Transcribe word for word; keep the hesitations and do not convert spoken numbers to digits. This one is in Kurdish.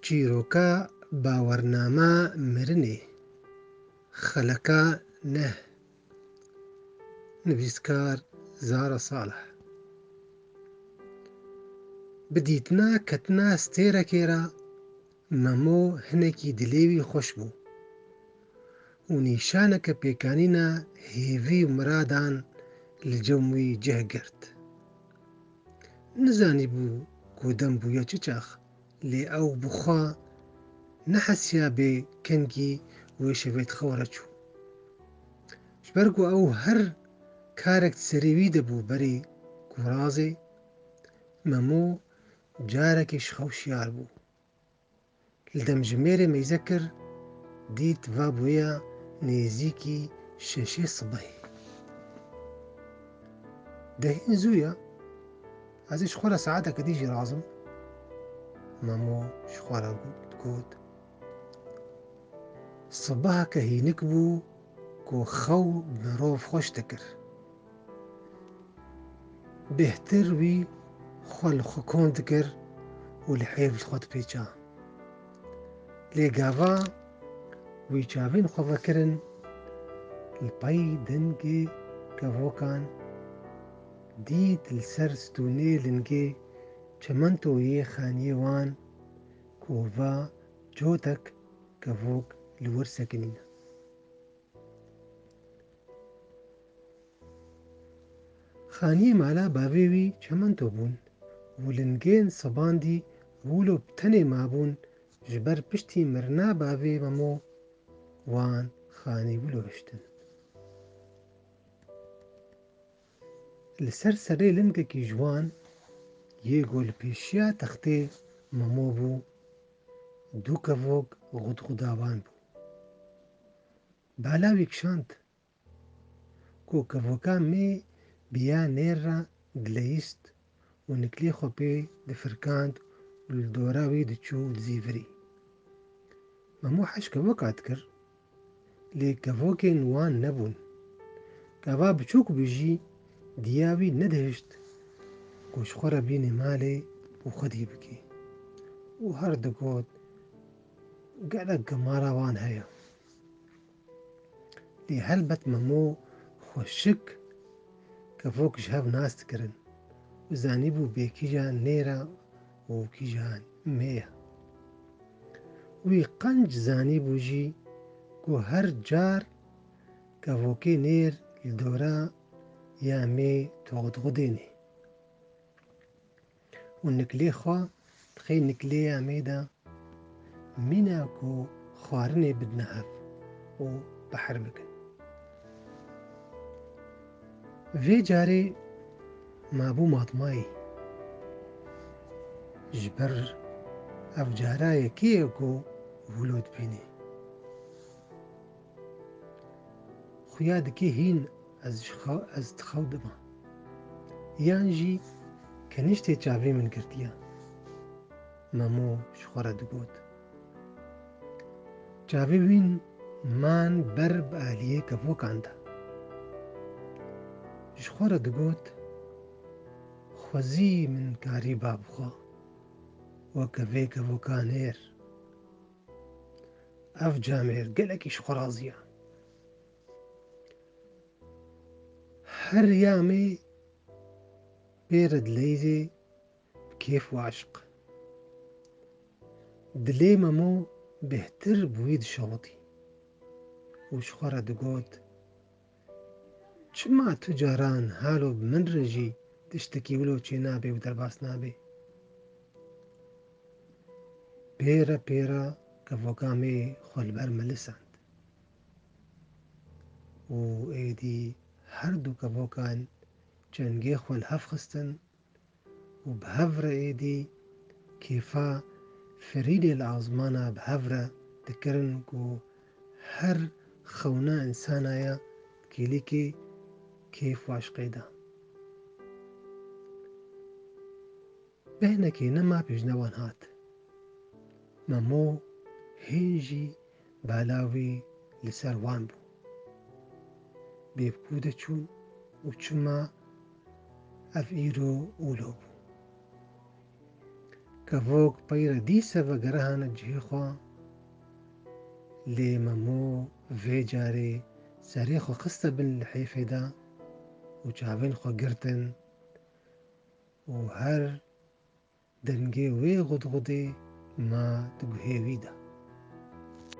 Çîroka bawernama mirinê, xeleka neh, nivîskar Zara Salih. Bi dîtina ketina stêrekê re Memo hinekî dilê wî xweş bû û nîşaneke pêkanîna hêvî û miradan li cem wî cih girt. Nizanîbû ku dem bûye çi çax, lê ew bi xwe nehesiya bê kengî wê şevê di xew re çû. Ji ber ku ew her karek di serê wî de bû berê kurazê, Memo carekê ji xew şiyar bû. Li demjimêrê meyze kir, dît va bûye nêzîkî şeşê sibehê. Dehîn zû ye, ez ê ji xwe re saeteke dî jî razim. Memo ji xwe re got, got, Sibeheke hînik bû ku xew mirov xweş dikir. Bêhtir wî xwe li xwe kom dikir û li hêv li xwe dipêça. Lê gava wî çavên xwe vekirin, li pey dengê kevokan dît li ser stûnê lingê çimentoyê xaniyê wan ku va cotek kevok li wir sekinîne. Xaniyê mala bavê wî çemento bûn û lingên sibandî wilo bi tenê mabûn, ji ber piştî mirina bavê Memo wan xanî wilo hiştin. Li ser serê lingekî ji wan yê ku li pêşiya textê Memo bû, du kevok xudxudawan bû. Bala wî kişand ku kevoka mê bi ya nêr re dileyîst û niklê xwe pê difirkand û li dora wî diçû û dizîvirî. Memo hej kevoka dikir, lê kevokên wan nebûn. Gava biçûk bû jî diya wî nedihişt ku ji xwe re bînê malê û xwedî bike. Û her digot, Gelek gemara wan heye. Lê helbet Memo xweşik kevok ji hev nas dikirin û zanîbû bê kîjan nêr e û kîjan mê ye. Wî qenc zanîbû jî ku her car kevokê nêr li dora ya mê toxdixudênê û niklê xwe dixê niklê ya mê de. Mîna ku xwarinê bidine hev û behr bikin. Vê carê mabû matmayî. Ji ber ev cara yekê ye ku wilo dibînê. Xuya dike hîn ez ji xew, ez di xew de me. Yan jî keniştê çavê min girtiye. Memo ji xwe re digot. Çavê wîn man ber bi aliyê kevokan de. Ji xwe re digot, Xwezî min karîba bi xwe weke vê kevoka nêr. Ev camêr gelekî ji xwe razî ye. Her ya mê pê re dileyzê bi kêf û eşq. Dilê Memo bêhtir bi wî dişewitî û ji xwe re digot, Çima tu caran halo bi min re jî tiştekî wilo çênabe û derbas nabe? Pê re pê re kevoka mê xwe li ber min lisand. Û êdî her du kevokan çengê xwe li hev xistin û bi hev re êdî kêfa firînê li azmana bi hev re dikirin ku her xewna însana ya kêlîkê kêf û eşqê de. Behnekê nema pêjne wan hat. Memo hên jî bala wî li ser wan bû. Bê bi ku de çûn û çima ev îro wilo bû. Kevok peyre dîse vegerihane cihê xwe, lê Memo vê carê serê xwe xiste bin lihêfê de û çavên xwe girtin û her dengê wê xudxudê ma di guhê wî de.